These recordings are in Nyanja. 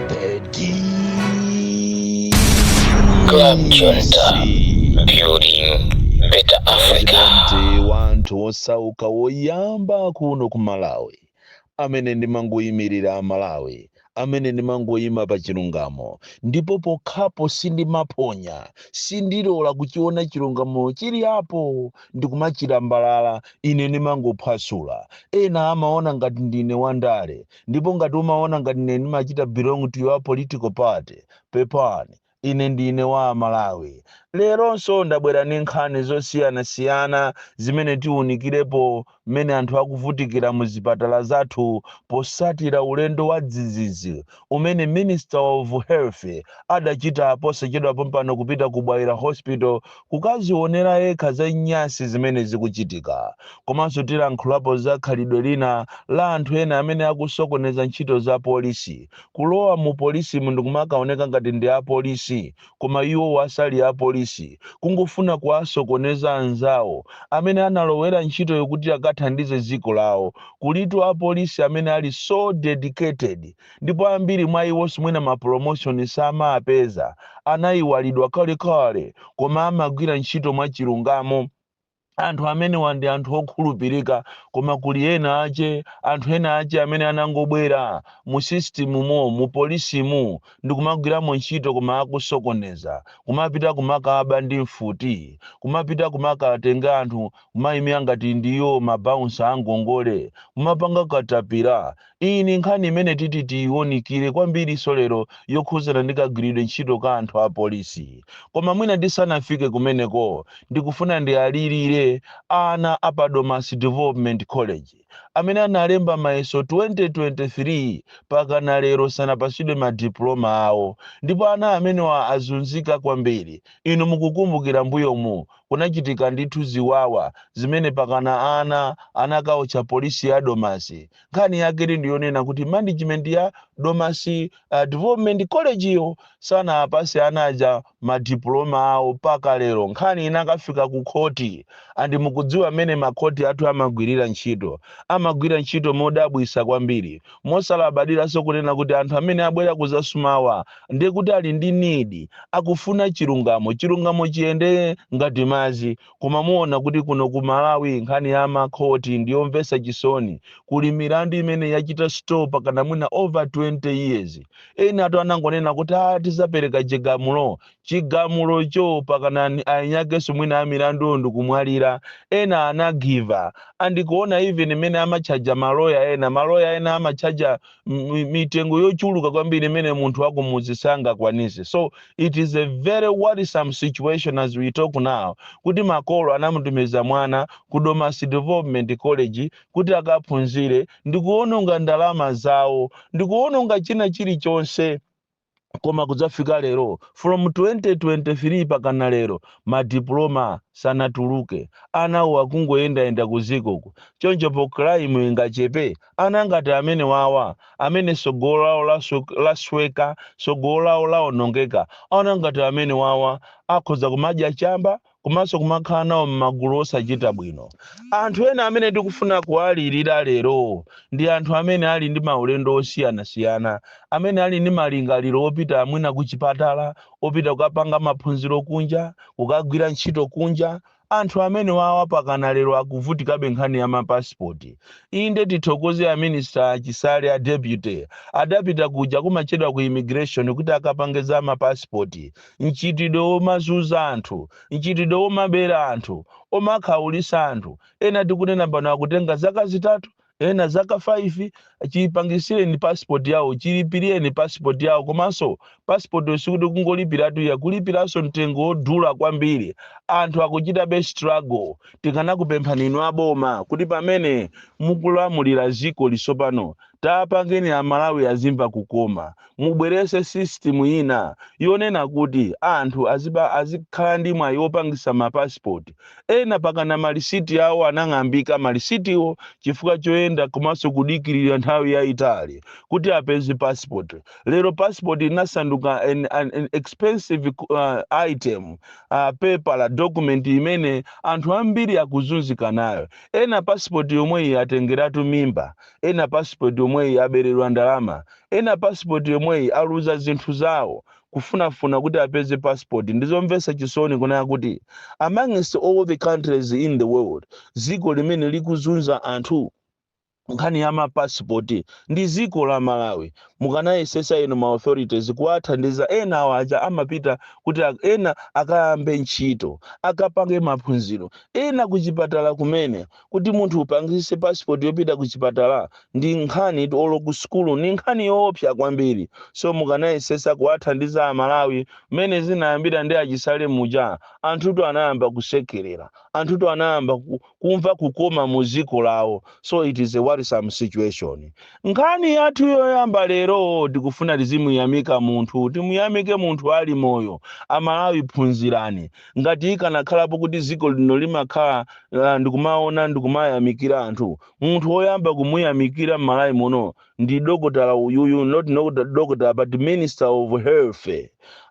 The Club Junta, DC building better Africa. President wa anthu osauka woyamba kuno ku Malawi, amene ndimangoyimirira Malawi, amene ndimangoyima pa chilungamo, ndipo pokhapo sindimaphonya, sindilola kuchiona chilungamo chili apo ndikumachilambalala. Ine ndimangophwasula. Ena amaona ngati ndine wandale, ndipo ngati umaona ngati ine ndimachita belong to your political party, pepani, ine ndine wa Malawi. Leronso ndabwera ndi nkhani zosiyanasiyana zimene tiwunikirepo mmene anthu akuvutikira mu zipatala zathu, posatira ulendo wa dzidzidzi umene Minister of Health adachita posachedwa pompano kupita ku Bwaila Hospital kukazionera yekha za nyasi zimene zikuchitika. Komanso tilankhulapo za khalidwe lina la anthu ena amene akusokoneza ntchito za polisi, kulowa mu polisi ndikumakaoneka ngati ndi apolisi koma iwo wasali apolisi, kungofuna kuwasokoneza anzawo amene analowera ntchito yokuti akathandize dziko lawo. Kulitu apolisi amene ali so dedicated, ndipo ambiri mwa iwo simwina ma promotion samapeza, anayiwalidwa kalekale, koma amagwira ntchito mwachilungamo. Anthu amenewa ndi anthu okhulupirika. Koma kuli ena ache, anthu ena ache amene anangobwera mu system mo, mu polisimu, ndikumagwiramo ntchito koma akusokoneza, kumapita kumakaba ndi mfuti, kumapita kumakatenga anthu, kumayimira ngati ndiyo ma bouncer angongole, kumapanga katapira. Iyi ni nkhani imene titi tiyiwonikire kwambiri lero, yokhuzana ndi kagwiridwe ntchito ka anthu a polisi. Koma mwina ndisanafike kumeneko, ndikufuna ndiyalirire ana a pa Domasi Development College amene analemba mayeso 2023, pakana lero sanapasidwe ma diploma awo, ndipo ana amenewa azunzika kwambiri. Inu mukukumbukira mbuyomu kunachitika ndithu ziwawa zimene pakana ana anakaotcha polisi ya Domasi. Nkhani yake ndiyonena kuti management ya Domasi Development College iyo sanapase anaja ma diploma awo paka lero. Nkhani inakafika ku khoti, and mukudziwa mmene makhoti athu amagwirira ntchito. Amagwira ntchito modabwisa kwambiri, mosalabadiranso kunena kuti anthu amene abwera kuzasumawa ndiye kuti ali ndi need, akufuna chilungamo, chilungamo chiyende ngati madzi. Koma muona kuti kuno ku Malawi nkhani ya makhoti ndiyomvetsa chisoni. Kuli milandu imene yachita stop kana mwina over 20 years. Ena atu anangonena kuti a tizapereka chigamulo, chigamulocho pakana ainyakenso mwina a milandu ndikumwalira. Ena anagiva andikuona even imene amatchaja maloya ena, maloya ena amatchaja mitengo yochuluka kwambiri imene munthu akumuzi sangakwanise. So it is a very worrisome situation as we talk now, kuti makolo anamutumiza mwana ku Domasi Development College kuti akaphunzire, ndikuononga ndalama zawo, ndikuononga china chilichonse, koma kudzafika lero, from 2023 pakana lero, ma diploma sanatuluke. Anawo akungoyendayenda kuzikoko. Choncho po crime ingachepe? Ana ngati amene wawa, amene sogolo lawo lasweka, sogolo lawo lawonongeka, ana ngati amene wawa akhoza kumadya chamba komanso kumakhala nawo m'magulu osachita bwino. Anthu ena amene tikufuna kuwalirira lero ndi anthu amene ali ndi maulendo osiyanasiyana, amene ali ndi malingaliro opita mwina ku chipatala, opita kukapanga maphunziro kunja, kukagwira ntchito kunja. Anthu amene wawa pakana lero akuvutikabe nkhani ya mapasipoti. Inde, tithokoze a Minister Chisale, a deputy, adapita kuja kumachedwa ku immigration kuti akapange za mapasipoti. Mchitidwe womazunza anthu, mchitidwe womabera anthu, omakhaulisa anthu ena, tikunena pano akutenga zaka 3, ena zaka 5 chipangisireni passport yawo, chilipireni passport yawo. Komanso passport sikuti kungolipiratu ya, kulipiranso mtengo wodula kwambiri. Anthu akuchitabe struggle. Tikanakupemphani inu aboma kuti pamene mukulamulira ziko lisopano, tapangeni Amalawi azimva kukoma. Mubwerese system ina yonena kuti anthu azikhala ndi mwayi wopangisa mapasipoti. Ena pakana malisiti awo anang'ambika malisitiwo chifukwa choyenda komanso kudikirira nthawi yayitali kuti apeze passport. Lero passport inasanduka an expensive item, paper la document imene anthu ambiri akuzunzika nayo. Ena passport yomweyi atengeratu mimba, ena passport yomweyi. yomweyi aberedwa ndalama, ena passport yomweyi aluza zinthu zawo kufunafuna kuti apeze passport. Ndizomvetsa chisoni kunena kuti amongst all the countries in the world, dziko limene likuzunza anthu nkhani ya mapasipoti ndi dziko la Malawi. Mukanayesesa inu ma authorities kuwathandiza ena awo aja amapita kuti ena akayambe ntchito, akapange maphunziro, ena kuchipatala kumene. Kuti munthu upangise passport yopita kuchipatala ndi nkhani, olo ku sukulu ndi nkhani yoopsa kwambiri. So mukanayesesa kuwathandiza Amalawi. Mmene zinayambira ndi achisale muja, anthutu anayamba kusekerera, anthutu anayamba kumva kukoma mu dziko lawo. So it is a worrisome situation. Nkhani yathu yoyamba lero, tikufuna tizimuyamika munthu, timuyamike munthu ali moyo. Amalawi, phunzirani. Ngati ikanakhalapo kuti dziko lino limakhala ndikumaona ndikumayamikira anthu, munthu woyamba kumuyamikira m'Malawi muno ndi dokotala uyuyu, not dokotala but Minister of Health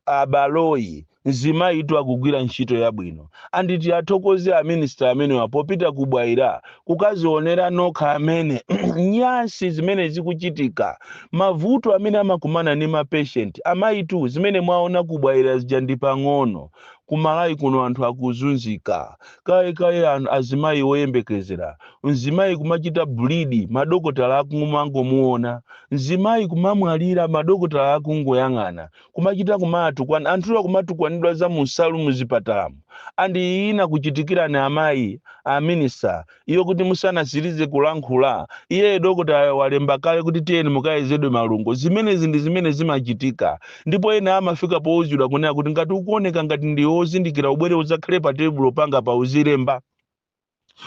a Baloyi. Mzimayitu akugwira ntchito yabwino. Anditi athokoze a minister amenewa popita kubwaira kukazionera nokha amene nyasi zimene zikuchitika, mavuto amene amakumana ndi ma patient. Amayitu, zimene mwaona kubwaira zija ndi pang'ono. Kumalawi kuno anthu akuzunzika kaye anthu azimayi woyembekezera, mzimayi kumachita bleed, madokotala akumangomuona, mzimayi kumamwalira, madokotala akungoyang'ana, kumachita kumatukwana anthuwa, kumatukwanidwa za munsalu muzipatalamo. Andi ina kuchitikirani amayi a minister iyo kuti musanasirize kulankhula, iye dokotala walemba kale kuti tiyeni mukayezedwe malungo. Zimenezi ndi zimene zimachitika. Ndipo ena amafika powuzidwa kunena kuti ngati ukuoneka ngati ndi wozindikira, ubwere udzakhale pa tebulo panga pa uzilemba.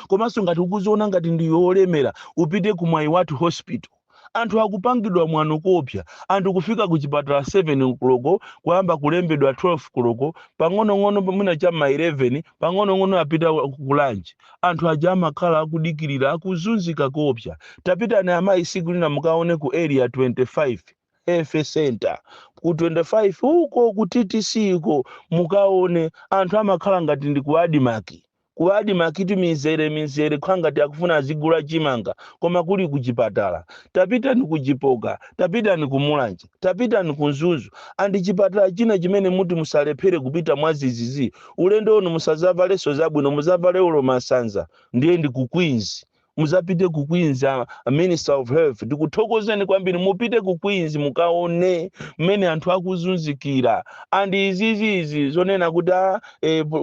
Komanso ngati ukuziona ngati ndi wolemera, upite ku Mwaiwathu Hospital. Anthu akupangidwa mwano kopya. Anthu kufika ku chipatala 7 koloko, kuyamba kulembedwa 12 koloko, pang'onong'ono mwina cham'ma 11, pang'onong'ono apita ku lunch. Anthu aja amakhala akudikirira, akuzunzika kopya. Tapitani amayi siku lina mukaone ku Area 25 Health Center, ku 25 uko, ku TTC uko, mukaone anthu amakhala ngati ndi ku ADMARC. Ku ADMARC ti mizere mizere, kukhala ngati akufuna azigula chimanga, koma kuli ku chipatala. Tapitani ku Chipoka, tapitani ku Mulanje, tapitani ku Mzuzu. Andi chipatala china chimene muti musalephere kupita mwazizizi, ulendo uno musazavalenso zabwino, muzavale ulo masanza, ndiye ndi ku Queens. Muzapite ku Queens. A Minister of Health, ndikuthokozeni kwambiri. Mupite ku Queens mukaone mmene anthu akuzunzikira. Andi izizizi zonena kuti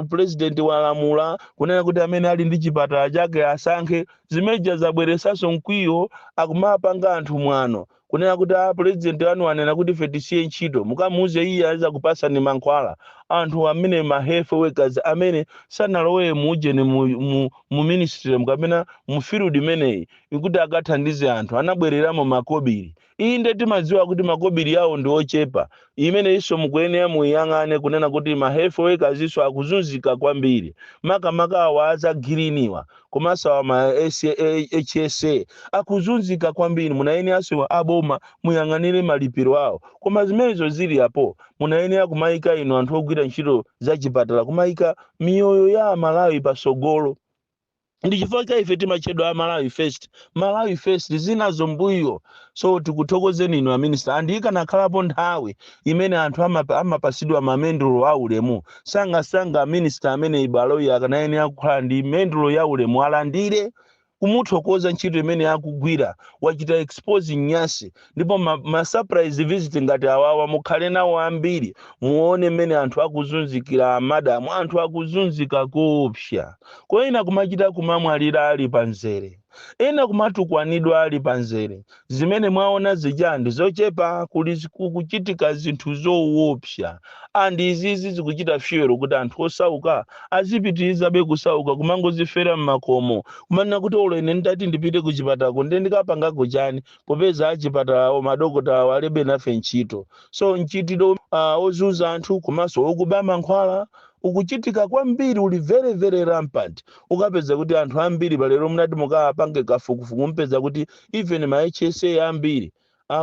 president walamula kunena kuti amene ali ndi chipatala chake asankhe, zimeja zabweresanso mkwiyo. Akumapanga anthu mwano kunena kuti president wanu anena kuti ife tisiye ntchito. Mukamuuze iye aza kupasani mankhwala. Anthu amene ma health workers amene sanalowe muujeni mu ministry kapena mu field imeneyi ikuti akathandize anthu, anabwereramo makobiri. Inde, timadziwa kuti makobiri awo ndi ochepa. Imene iso mukuyenera muyang'ane kunena kuti ma health workers iso akuzunzika kwambiri, makamaka awa aza green wa, komanso awa ma HSA akuzunzika kwambiri. Munayeneranso aboma muyang'anire malipiro awo. Koma zimenezo zili apo, munayenera kumayika inu anthu ogwira ntchito za chipatala kumayika miyoyo ya Amalawi pasogolo. Ndi chifukwa cha ife timatchedwa a Malawi First. Malawi first, zinazo mbuyo. So tikuthokozeni inu a minister. Andi ikanakhalapo nthawi imene anthu amapasidwa mamendulo aulemu sangasanga, minister amene Baloyi akanayenera kukhala ndi mendulo ya ulemu, alandire kumuthokoza ntchito imene akugwira. Wachita expose nyasi. Ndipo ma surprise visit ngati awawa mukhale nawo ambiri, muone mmene anthu akuzunzikira. Amadamu, anthu akuzunzika koopsa. Koyena kumachita kumamwalira ali panzere, ena kumatukwanidwa ali panzere. Zimene mwaona zija ndi zochepa. Kuli kukuchitika zinthu zoopsa. Andi izizi zikuchita fuel kuti anthu osauka azipitirizabe kusauka, kumangozifera mmakomo, kumanena kuti olo ine nditati ndipite ku chipatalako, ndiye ndikapangako chani popeza achipatalawo madokotala alibe nafe ntchito? So mchitidwe ozunza anthu komanso okuba mankhwala ukuchitika kwambiri, uli very very rampant. Ukapeza kuti anthu ambiri palero munati mukapange kafukufuku, mupeza kuti even ma HSA ambiri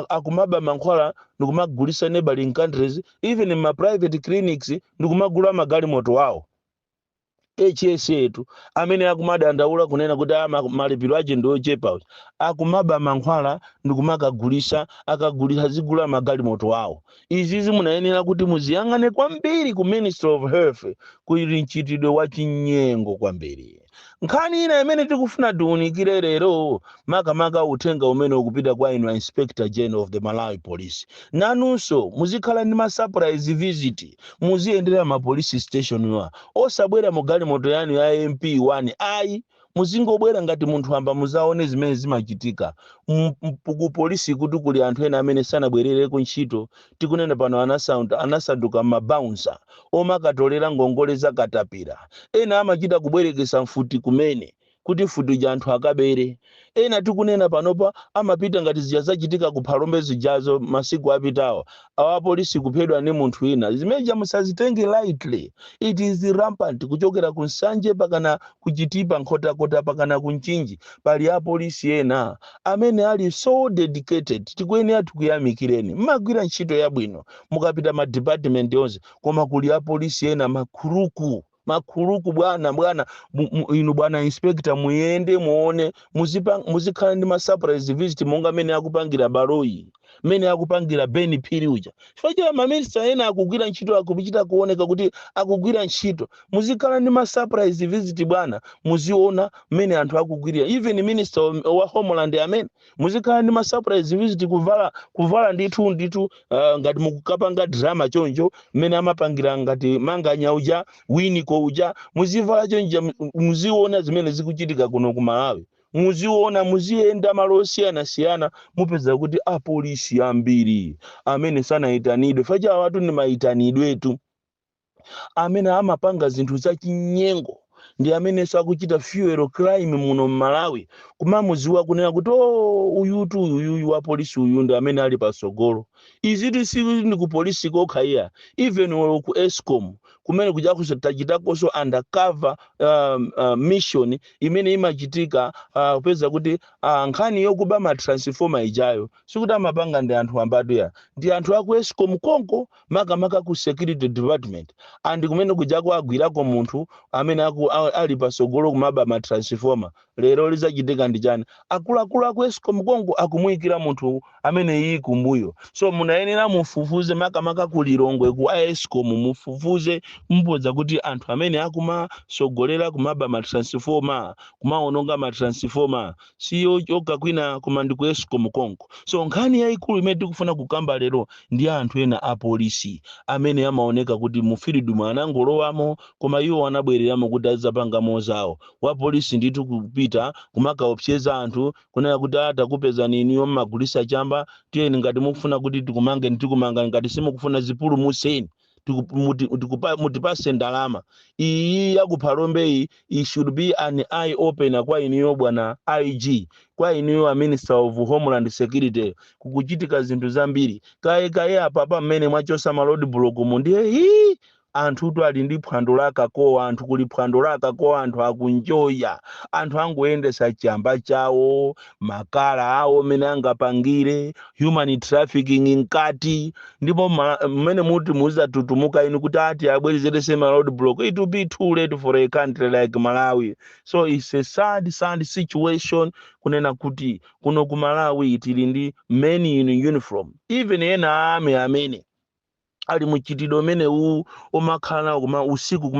akumaba mankhwala ndikumagulisa neighboring countries, even ma private clinics ndikumagula magalimoto awo. HSA tu amene akumadandaula kunena kuti malipiro ache ndi ochepa, akumaba mankhwala ndikumakagulisa. Akagulisa, zigula magalimoto awo. Izizi munayenera kuti muziyang'ane kwambiri. Ku Ministry of Health kuli mchitidwe wa chinyengo kwambiri. Nkhani ina imene tikufuna tiunikire lero, makamaka uthenga umene ukupita kwa inu Inspector General of the Malawi Police, nanunso muzikhala ndi ma surprise visit. Muziyendera ma police station wa, osabwera mu galimoto yanu ya MP1, ayi. Muzingobwera ngati munthu wamba, muzaone zimene zimachitika ku polisi, kuti kuli anthu ena amene sanabwerere ku ntchito. Tikunena pano anasanduka mabouncer omakatolera ngongole za katapira. Ena amachita kubwerekesa mfuti kumene kuti mfuti ja anthu akabere. Ena tikunena panopa amapita ngati zija zachitika ku Phalombe zijazo masiku apitawo, awapolisi kuphedwa ndi munthu wina. Zimeneja musazitenge lightly, it is rampant. Kuchokera ku Nsanje pakana kuchitipa, Nkhotakota pakana ku Mchinji, pali apolisi ena amene ali so dedicated. Tikuyenera tikuyamikireni, mmagwira ntchito yabwino mukapita ma department onse. Koma kuli apolisi ena makhuluku, makhuluku. Bwana, bwana, inu bwana inspector, muyende muone, muzikhala ndi ma surprise visit monga mene akupangira Baloyi, mene akupangira Ben Phiri uja, chifukwa cha maminista ena akugwira ntchito, akuchita kuoneka kuti akugwira ntchito. Muzikhala ndi ma surprise visit, bwana, muziona mmene anthu akugwirira. Even minister wa Homeland amene muzikhala ndi ma surprise visit, kuvala ndithu ndithu, ngati mukukapanga drama choncho, mmene amapangira ngati Manganya uja, Winiko uja, muzivala choncho, muziona zimene zikuchitika kuno ku Malawi. Muziona, muziyenda malo osiyanasiyana, mupeza kuti apolisi ambiri amene sanayitanidwe, facha awatu ndi mayitanidwetu, amene amapanga zinthu zachinyengo ndi amenenso akuchita fuel crime muno mMalawi. Kumamuziwa kunena kuti, "Oh, uyutu uyuyu wa polisi uyu ndi amene ali pasogolo." Izitu si ndi ku polisi kokha iya, even olo ku ESCOM kumene kujakuso tachitakonso undercover mission imene imachitika, kupeza kuti nkhani yokuba ma transformer ijayo sikuti amapanga ndi anthu ambatu ya, ndi anthu aku ESCOM konko, makamaka ku security department. And kumene kujako agwirako munthu amene ali pasogolo kumaba ma transformer. Lero lizachitika ndi chani? Akuluakulu aku ESCOM konko akumuyikira munthu amene iyi kumbuyo. So munayenera mufufuze, makamaka ku Lilongwe ku ESCOM, mufufuze, mupeza kuti anthu amene akumasogolera kumaba ma transformer, kumaononga ma transformer, siyo yoka kwina koma ndi ku ESCOM konko. So nkhani yayikulu imene tikufuna kukamba lero ndi anthu ena apolisi amene amaoneka kuti mu field anangolowamo, koma iwo anabwereramo kuti azapangamo zawo. Wapolisi ndithu kupita kumakaopseza anthu kunena kuti, "Atakupezani iniyo mmagulisa chamba, tiyeni, ngati mukufuna kuti tikumange tikumanga, ngati simukufuna zipulumuseni, mutipase ndalama." Iyi yakuphalombe iyi, it should be an eye opener kwa iniyo bwana IG, kwa iniyo a Minister of Homeland Security. Kukuchitika zinthu zambiri kaye kaye apapa mmene mwachosa ma road block mu, ndiye hii, anthutu ali ndi phwando lakakowa. Anthu kuli phwando lakakowa, anthu akunjoya, anthu angoyendesa chamba chawo, makala awo mene angapangire human trafficking mkati. Ndipo mmene muti muzatutumuka inu kuti ati abwerezerese ma road block, it will be too late for a country like Malawi. So it's a sad, sad situation kunena kuti kuno ku Malawi tili ndi men in uniform, even ena ame amene ali muchitidwe umene uwu umakhala nawo kuma usiku,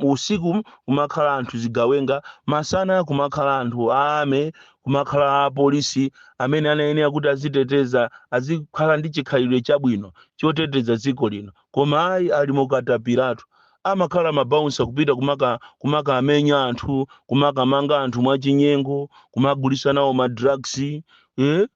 usiku kumakhala anthu zigawenga, masana kumakhala anthu ame, kumakhala apolisi amene anayenera kuti aziteteza, azikhala ndi chikhalidwe chabwino choteteza dziko lino. Koma ayi, ali mukatapiratu, amakhala mabouncer, kupita kumaka amenya anthu, kumakamanga anthu mwachinyengo, kumagulisa nawo ma drugs, eh?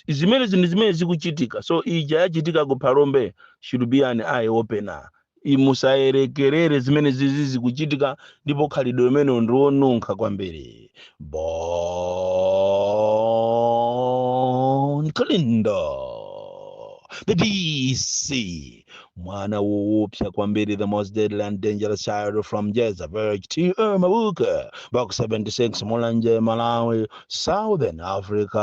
Zimene zinthu zimene zikuchitika. So ija yachitika ku Phalombe should be an eye opener. Musayerekerere zimene zizi zikuchitika, ndipo khalidwe limene ndiwonunkha kwambiri. Bon Kalindo, the DC, mwana woopsa kwambiri, the most deadly and dangerous child from Jezebel T. Mabuka, Box 76, Mulanje, Malawi, Southern Africa.